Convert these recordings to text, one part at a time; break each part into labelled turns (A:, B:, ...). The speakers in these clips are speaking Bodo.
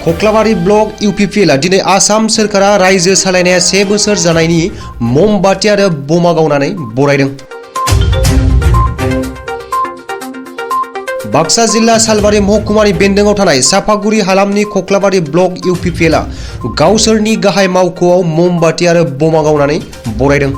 A: कक्लाबारि ब्लक इउपिपिएलआ दिनै आसाम सोरखारा रायजो सालायनाया 1 बोसोर जानायनि ममबाति आरो बमा गावनानै बरायदों। बाक्सा जिल्ला सालबारि महकुमानि बेन्दोंआव थानाय सापागुरि हालामनि कक्लाबारि ब्लक इउपिपिएलआ गावसोरनि गाहाय मावख'आव ममबाति आरो बमा गावनानै बरायदों।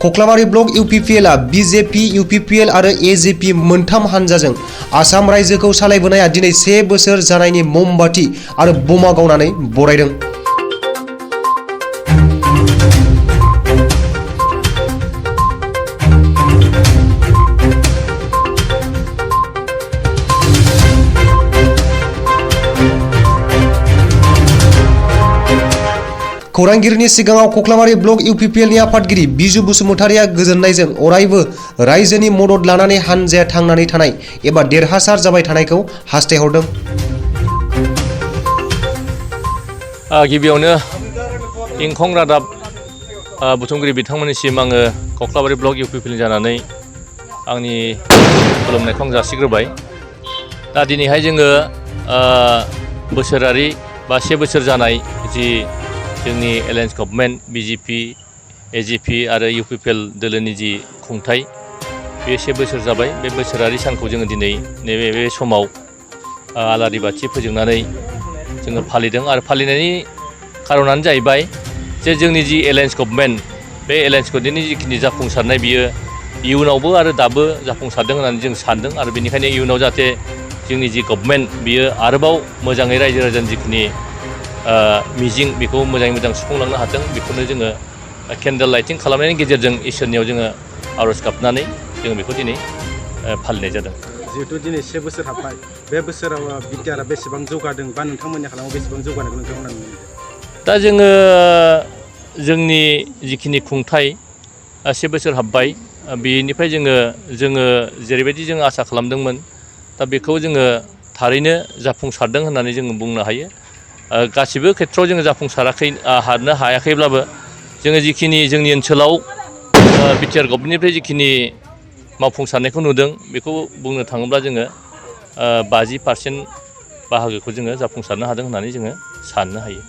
A: कक्लाबारि ब्लक इउपिपिएलआ बिजेपि, इउपिपिएल आरो एजेपि मोनथाम हानजाजों आसाम रायजोखौ सालायबोनाया दिनै 1 बोसोर जानायनि ममबाति आरो बमा गावनानै बरायदों। खौरांगिरिनि सिगाङाव कक्लाबारि ब्लक इउपिपिएलनि आफादगिरि बिजु बसुमतारिया गोजोननायजों अरायबो रायजोनि मदद लानानै हानजाया थांनानै थानाय एबा देरहासार जाबाय थानायखौ हास्थायहरदों।
B: गिबियावनो इंखं रादाब बुथुमगिरि बिथांमोननिसिम आङो कक्लाबारि ब्लक इउपिपिएल जानानै आंनि खुलुमनायखौ आं जासिग्रोबाय। दा दिनैहाय जोङो बोसोरारि बा 1 बोसोर जानाय जि जोंनि एलायन्स गभर्नमेन्ट बिजेपि, एजेपि आरो इउपिपिएल दोलोनि जि खुंथाय बे 1 बोसोर जाबाय। बे बोसोरारि सानखौ जोङो दिनै नैबे समाव आलारि बाथि फोजोंनानै जोङो फालिदों आरो फालिनायनि खारनानो जाहैबाय जे जोंनि जि एलायन्स गभर्नमेन्ट बे एलायन्स गभर्नमेन्टनि जिखिनि जाफुंसारनाय बियो इयुनावबो आरो दाबो जाफुंसारदों होननानै जों सानदों आरो बेनिखायनो इयुनाव जाहाथे जोंनि जि गभर्नमेन्ट बियो आरोबाव मोजाङै रायजो राजानि जिखिनि मिजिं बेखौ मोजाङै मोजां सुफुंलांनो हाथों बेखौनो जोङो केन्डेल लाइटिं खालामनायनि गेजेरजों इसोरनियाव जोङो आर'ज गाबनानै जोङो बेखौ दिनै फालिनाय जादों।
C: जिहेतु दिनै 1 बोसोर हाबबाय, बे बोसोराव बिटिआरआ बेसेबां जौगादों बा नोंथांमोननि हालामाव बेसेबां जौगानायखौ नोंथांमोना नुनो मोनदों?
B: दा जोङो जोंनि जिखिनि खुंथाय 1 बोसोर हाबबाय बेनिफ्राय जोङो जेरैबायदि जों आसा खालामदोंमोन दा बेखौ जोङो थारैनो जाफुंसारदों होननानै जोङो बुंनो हायो। गासिबो खेथ्रआव जोङो हारनो हायाखैब्लाबो जोङो जिखिनि जोंनि ओनसोलाव बिटिआर गभर्नमेन्टनिफ्राय जिखिनि मावफुंसारनायखौ नुदों बेखौ बुंनो थाङोब्ला जोङो 50% बाहागोखौ जोङो जाफुंसारनो हादों होननानै जोङो साननो हायो।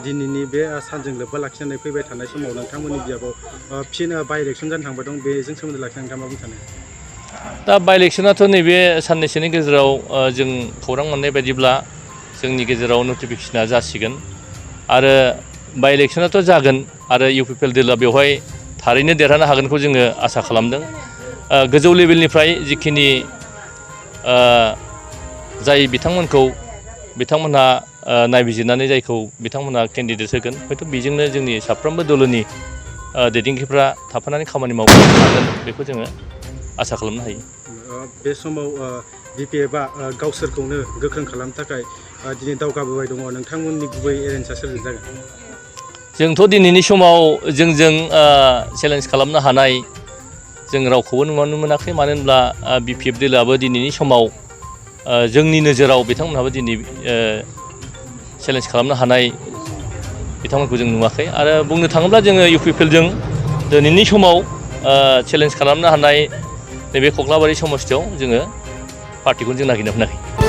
C: दिनैनि बे सानजों लोब्बा लाखिनानै फैबाय थानाय समाव नोंथांमोननि बियाबाव फिन बाइ इलेक्सन जानो थांबाय दं, बेजों सोमोन्दो लाखिनानै नोंथाङा मा बुंनो सानो?
B: दा बाइ इलेक्सनाथ' नैबे साननैसोनि गेजेराव जों खौरां मोननाय बायदिब्ला जोंनि गेजेराव नटिफिकेसना जासिगोन आरो बाइ इलेक्सनाथ' जागोन आरो इउपिपिएल दोलोआ बेवहाय थारैनो देरहानो हागोनखौ जोङो आसा खालामदों। गोजौ लेभेलनिफ्राय जिखिनि जाय बिथांमोनहा नायबिजिरनानै जायखौ बिथांमोनहा केन्डिडेट होगोन हयथ' बेजोंनो जोंनि साफ्रोमबो दोलोनि दैदेनगिरिफ्रा थाफानानै खामानि मावनो हागोन बेखौ जोङो आसा खालामनो हायो।
C: बे समाव बिपिएफआ गावसोरखौनो गोख्रों खालामनो थाखाय दिनै दावगाबोबाय दङ। नोंथांमोननि गुबै एजेन्डा सोरजों जागोन?
B: जोंथ' दिनैनि समाव जोंजों चेलेन्ज खालामनो हानाय जों रावखौबो नुनो मोनाखै। मानो होनब्ला बिपिएफ दोलोआबो दिनैनि समाव जोंनि नोजोराव बिथांमोनहाबो दिनै चेलेन्ज खालामनो हानाय बिथांमोनखौ जों नुवाखै आरो बुंनो थाङोब्ला जोङो इउपिपिएलजों दिनैनि समाव चेलेन्ज खालामनो हानाय नैबे कक्लाबारि समस्थियाव जोङो पार्टिखौनो जों नागिरनो मोनाखै।